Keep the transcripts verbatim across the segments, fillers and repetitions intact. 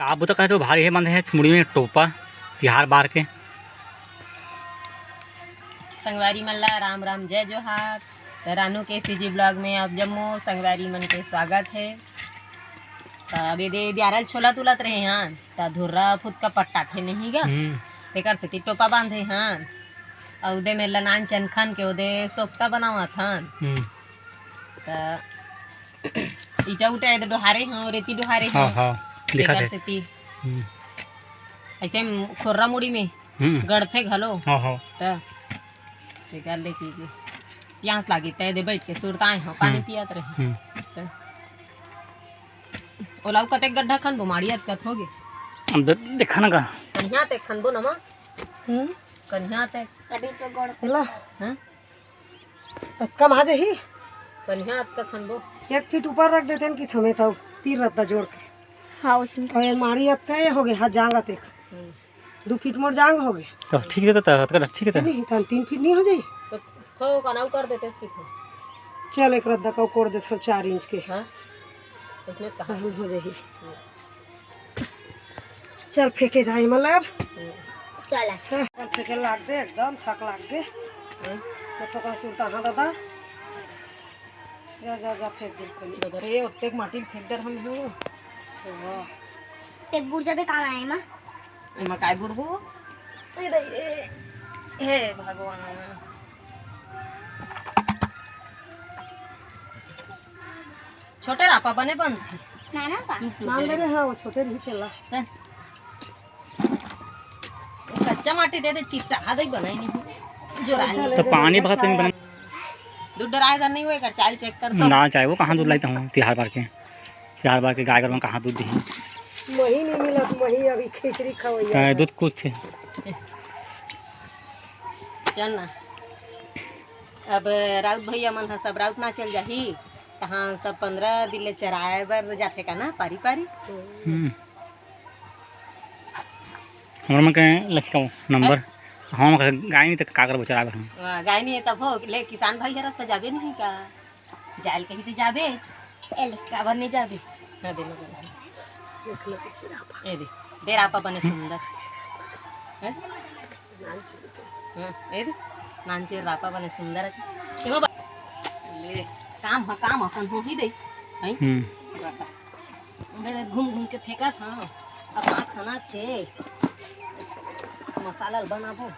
आप तो कहे तो भारी हे, बंधे हे मुड़ी में टोपा, तिहार बार के। संगवारी मन ला राम राम, जय जोहार। त रानू के सीजी ब्लॉग में आप जम्मो संगवारी मन के स्वागत हे। त अब एदे ब्यारल छोला तुलत रहे हन, त धुर्रा फुतका पट्टाथे नहीं गा, हम्म। तेकर सेती टोपा बांधे हन। अउ ओदे में लनान चनखन के ओदे सोख्ता बनावत हन। हम्म। त ईटा उटा एदे डोहारे हन, रेती डोहारे हाँ, हन। हाँ, दिखत तेकर हे। सेती हम्म। अइसे म-, खोर्रा मुड़ी में हम्म। गड़थे घलो। हाँ, हाँ। त तेकर ले कि पियास लागी, त एदे बइठ के सुरताए हंव, पानी हम्म। पियत रहे। हम्म। त ओला अउ कतेक गड्ढा खनबो, माड़ी अतकत होगे। अब दे-, देखा ना का। कनिहा ते खनबो न मा? हम्म। कनिहा ते। अभी तो गोड़ हेला। हाँ? अतका मा जाही? कनिहा अतका खनबो। एक फीट ऊपर रख देतेन कि थमे तब तीर रद्दा जोड़ के। हाँ, उसमें। अउ ये माड़ी अतका ये होगे, हाँ, जांग अतेक। हम्म। दू फीट मोर जांग होगे। त ठीक हे, त अतका ठीक हे त। नहीं, तन तीन फीट नहीं हो जाही? त थोकन अउ कर देतेस कि थो। चल, एक रद्दा का अउ कोड़ देथन चार इंच के। हाँ, उसने कहा। तहन हो जाही। हम्म। चल, फेंके जाए मतलब। हम्म। चल। हाँ, फेंके लाग दे, एकदम थक लाग गे। हम्म। मैं थोकन सुरता हाँ दादा। जा, जा, जा, फेंक दे कोनी। दादा रे, ओतेक माटी फेंक डर हम हो। वाह। फेंक बुड़ जाबे, काम आए मा। एमा काय बुड़बो? ए दाई रे। हे भगवान। छोटे रापा बने बनथे। नाना का? टूक टूक मान ले रे। रे, हाँ, वो छोटे रही तेला। हैं? कच्चा माटी दे दे, चिट्टा, आधा ही बनाई नहीं। जो रानी। तो पानी बहुत कम बना। दूध डराए धर नहीं हुए कर, चाल चेक कर तो। ना चाहे, वो कहाँ दूध लाइत हूँ, तिहार बार के। तिहार बार के गाय गरु कहाँ दूध दिही। मही नहीं मिलत, मही अभी खिचड़ी खवैया तैं है। दूध कुछ थे। चल ना। अब राउत भैया मन ह सब राउत ना चल जाही, तहाँ सब पंद्रह दिन ले चराए बर जाथे का ना, पारी पारी। हम्म। हमर मन के लखी का नंबर, हैं? हम गाय नहीं त का करबो चराए बर हम। वाह, गाय नहीं है तब हो, ले किसान भाई हरस त जाबे नहीं का? जायल कही त जाबे। ए ले। काबर नहीं जाबे? ना दे, ना दे। ए दे, दे रापा बने सुंदर। हैं? हाँ, ए दे, नानचुर रापा बने सुंदर हे। एमा बा-, ले, काम ह, काम अपन हो ही दे। हैं? हम्म। बता। मेरे घूम घूम के फेंकत, हाँ। अब हाथ खाना थे। मसाला बनाबो।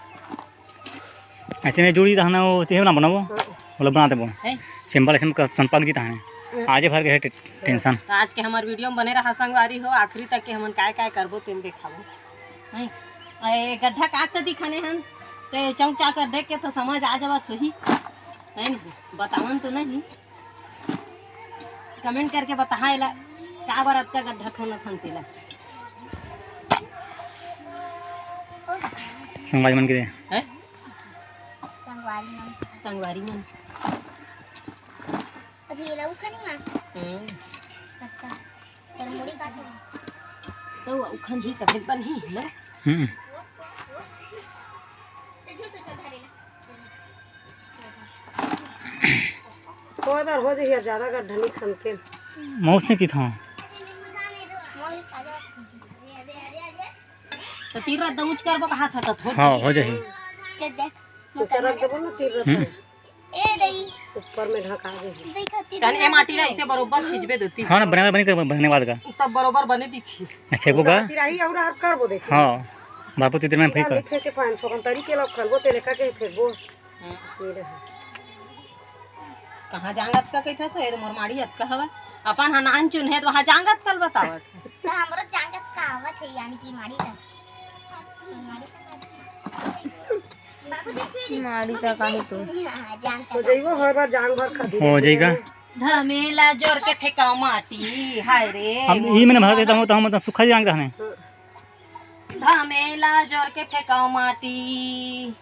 अइसे में जुड़ी रहना, वो तेहे ना बनाबो। हाँ। ओला बना देबो। हैं? सिंपल अइसे में क-, तन पक जीता है। हाँ। आजे भर के है टे-, टेंशन। त आज के हमर वीडियो में बने रहा संगवारी हो, आखिरी तक के हमन काय काय करबो तेन देखाबो। हैं? ए गड्ढा काक से दिखाने हन, ते चौक चाकर देख के तो समझ आ जावत होही। हैं? बतावन तो नहीं। कमेंट करके बताहा एला, का बर अतका गड्ढा खनत हन तेला। संगवारी मन के दे। हैं? संगवारी मन। संगवारी मन। अभी एला उखनी ना। हम्म। अच्छा। तेरे मुड़ी काटू। तो उखन जी तबे बनही ना। हम्म। होय बर हो जही, अब ज्यादा गड्ढा नहीं खनके। मौस नहीं पीत हूँ। तो तीर रद्दा ऊंच करबो कहा था तो हो हाँ, हो जाही। ये देख। ऊंचा रख देबो ना तीर रद्दा। हम्म। ए दई। ऊपर में ढका दे। देखा तीर तन ए माटी ला इसे बरोबर खींचबे देती। हाँ ना, बने, बने, बने बाद का। तब बरोबर बने दिखी। अच्छा, वो का? तिराही और हर करबो देखी। हाँ, बापू तीर में फेंक कर। फेंके पान छोकन तरी के लोग खलबो तेरे का के फेंकबो। हम्म। ये रहा। कहाँ जांगत का कहिथस, ए मोर माड़ी अतका हवा। अपन ह नानचुन हे, त वहाँ जांगत कल बतावत हे। त हमरो जांगत का आवत हे, यानी कि माड़ी का। माड़ी का। बाबू देख भी माड़ी का काहे तू? हाँ, जांगत तो जइबो हर बार जांग भर खा हो जाएगा। धमेला जोर के फेंका माटी, हाय रे। अब ई मैंने भर देता हूँ, तो हम तो सुखा जांग रहने। धमेला जोर के फेंका माटी।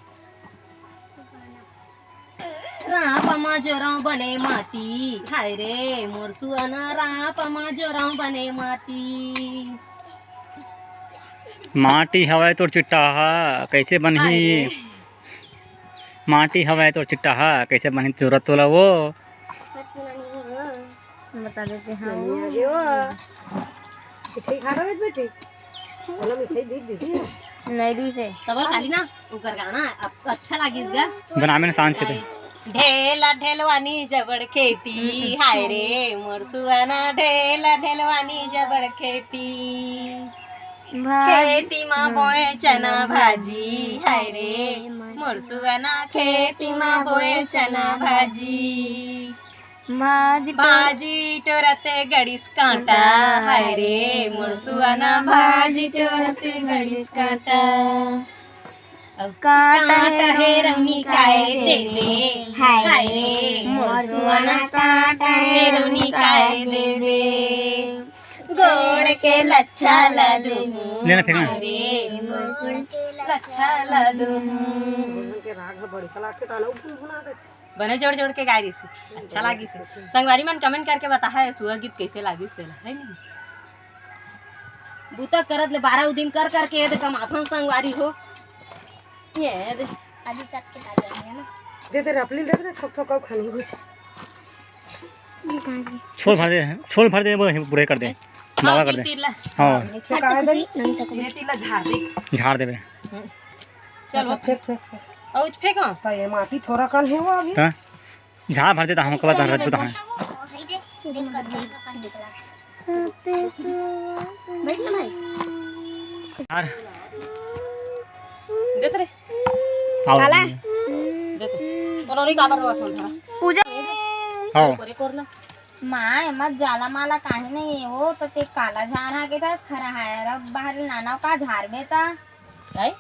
रापा मा जोरौं बने माटी, हाय रे मोर सुअना, रापा मा जोरौं बने माटी। माटी हवय तोर चिट्टाहा, कइसे बनही? हाय रे। माटी हवय तोर चिट्टाहा, कइसे बनही जरूरत तोला वो? बता देते हैं। ठीक है ना बेटी? नहीं दी से। तब खाली ना ओकर गाना अप-, अच्छा लागिस गा। बनावे न सांझ के ते। ढेला ढेलवानी जबड़ खेती, हाय रे मोर सुअना, ढेला ढेलवानी जबड़ खेती। भाजी। खेती मा बोए चना भाजी, हाय रे मोर सुअना, खेती मा बोए चना भाजी। भाजी टोरत गड़िस कांटा, हाय रे मोर सुअना, भाजी टोरत गड़िस कांटा। कांटा हे रौनी काय देबे, हाय रे मोर सुअना, कांटा हे रौनी काय देबे। गोड़ के लच्छा ला दूहूं, ले ना फेंक ना। हाय रे मोर सुअना, लच्छा ला दूहूं। के राग ह बड़का लागथे, ताला उ फुनफुना देथे। बने जोड़ जोड़ के गाय रहिस, अच्छा लागिस। संगवारी मन comment करके बताहा, सुआ गीत कैसे लागिस तेला, है नहीं? बूता करत ले बारह दिन कर करके ये दे कमाथन संगवारी हो। ये दे। अभी सबके ताली है ना? दे दे, रपली दे दे, थोक थोक अउ खानी कुछ। छोल भर दे, छोल भर दे, वो पूरे कर दे, हाँ, बाबा कर दे। तीर ला। हाँ। इसको कहा दे? नंग तक। ये तीर ला झाड़ दे। झाड़ देबे। हम्म। चलो। अच्छा, फेंक, फेंक, फेंक। अउ फेंक, हाँ। त ये माटी थोरा कन हे वो अभी। त झाड़ भर दे त हमको बता रहे, बता। बैठ ना भाई। यार। देत रे। आओ। काला। देत। कोनो नहीं काबर बात बोल रहा। पूजा। हाँ। करे कोरना। माँ, एमा जाला माला काहे नहीं हे? वो तो ते काला झार हा के था, खरहारा बाहरी नाना का झार बे ता। काय?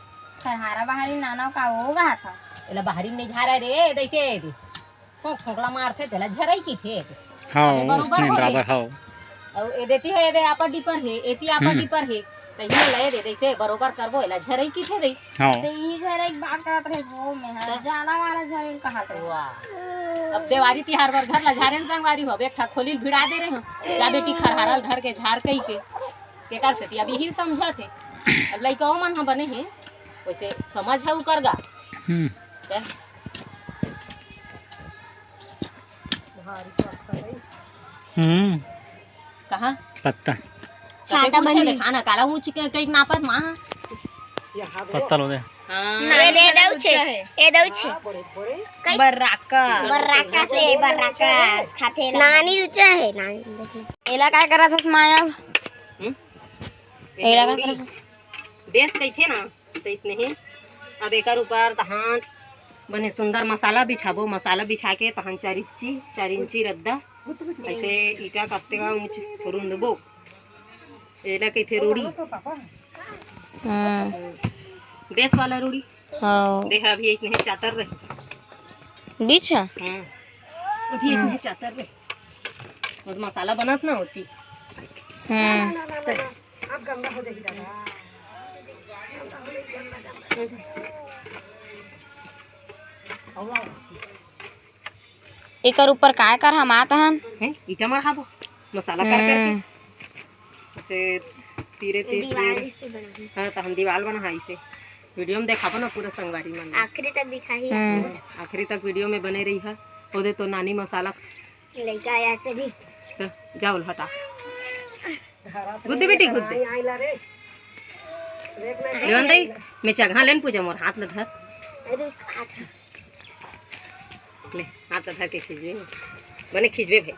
खरहारा बाहरी नाना का वो गा था। एला बाहरी में नहीं झारा रे, देखे दे। हो, खोकला मारथे, तेला झरई किथे। हाँ, अरे, बरोबर उसने हो बराबर, गे। हाँ। अउ ए देती है, ए दे आपा डिपर है, एती आपा हम्म। डिपर है। त ये ले दे, जैसे बरोबर करबो, एला झरई किथे दे। हाँ। ते इही झरई के बात करत रहे, वो में है, त? जाला वाला झरई कहा तो। वाह। अब देवारी तिहार बर घर ला झारे न संगवारी हो, अब एक ठा खोली ल भिड़ा दे रहे हो। जा बेटी खरहारा ल धर के झार कही के। के कर सेती, अब यही समझत हे। अब लइका ओ मन ह बने हे, वैसे समझ ह उकर गा। हम्म। क्या? हम्म। कहाँ? पत्ता। छाता बन ले। खाना काला ऊंच के कई नापत माँ। पत्ता लो दे। हाँ। ए दे दऊ छे। ए दऊ छे। बर्राका। बर्राका से, बर्राका खाथे ला। नानी रुचा है, नानी देख ले। एला काय करत हस माया? हम्म? एला का करत? बेस कहिथे ना, त इसने ही। अब एकर ऊपर तहां बने सुंदर मसाला बिछाबो, मसाला बिछा के तहां चार इंची, चार इंची रद्दा, ऐसे ईटा कत्ते का ऊंच रुंदबो। एला कहिथे रूढ़ी। हम्म। बेस वाला रूढ़ी। हाँ। देख, अभी इसने चातर रहे। बीच है? हाँ। अभी इसने चातर रहे। वो तो मसाला बनत ना होती। हम्म। अब गंदा हो जाएगी दादा। एकर ऊपर काय कर हम आत हन? हैं? ईटा मढ़ाबो, मसाला कर करके। हम्म। ऐसे तीरे तीर दीवार तीर। से बनाई। हाँ, तो हम दीवार बना है इसे। वीडियो में देखाबो ना पूरा संगवारी मन। आखिरी तक दिखाही। हम्म। आखिरी तक वीडियो में बने रही है। ओदे तो नानी मसाला। लइका आया से भी। तो जाओ हटा। गुद्दे बेटी गुद्दे। लेवन दई, मैं चघा लेन पूजा मोर हाथ ल धर। अरे, हाथ। ले, हाथ धर के खींचबे। बने खींचबे भाई।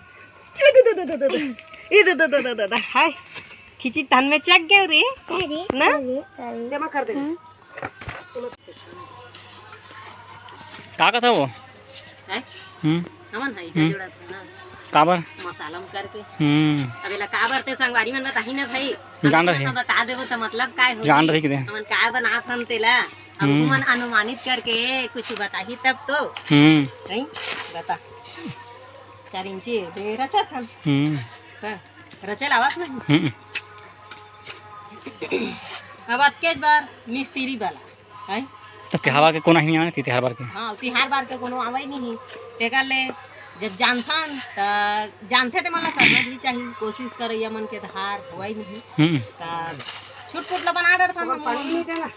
ये दे, दे, दे, दे, दे, दे। ये दे, दे, दे, दे, दे, दे। हाय। खींची तन में चक गए रे। अरे, ना? अरे, अरे। जमा कर दे। हम्म। का कथा वो? हैं? हम्म। हमन ह ईटा हम्म। जोड़त हन ना। काबर? मसाला में करके। हम्म। अब एला काबर ते संगवारी मन बताही ना भाई। जान रही। बता देबो त मतलब काय होही? जान रही कि नहीं? हमन काय बनात हन तेला। अब हम्म। ओमन अनुमानित करके कुछ बताही तब तो। हम्म। नहीं? बता। चार इंची दे रचत हन। हम्म। हाँ, रचल आवत नहीं। हम्म। अब अतकेच बार मिस्त्री वाला, हैं? त तिहार बार के कोनो ही नहीं आने थी, तिहार बार के। हाँ, तिहार बार के कोनो आवई नहीं। तेकर ले जब जानथन, त जानथे ते मन ला करना भी चाहिए। कोशिश करैया मन के त हार होवई नहीं। हम्म। त छुटपुट ला बना डरथन हम।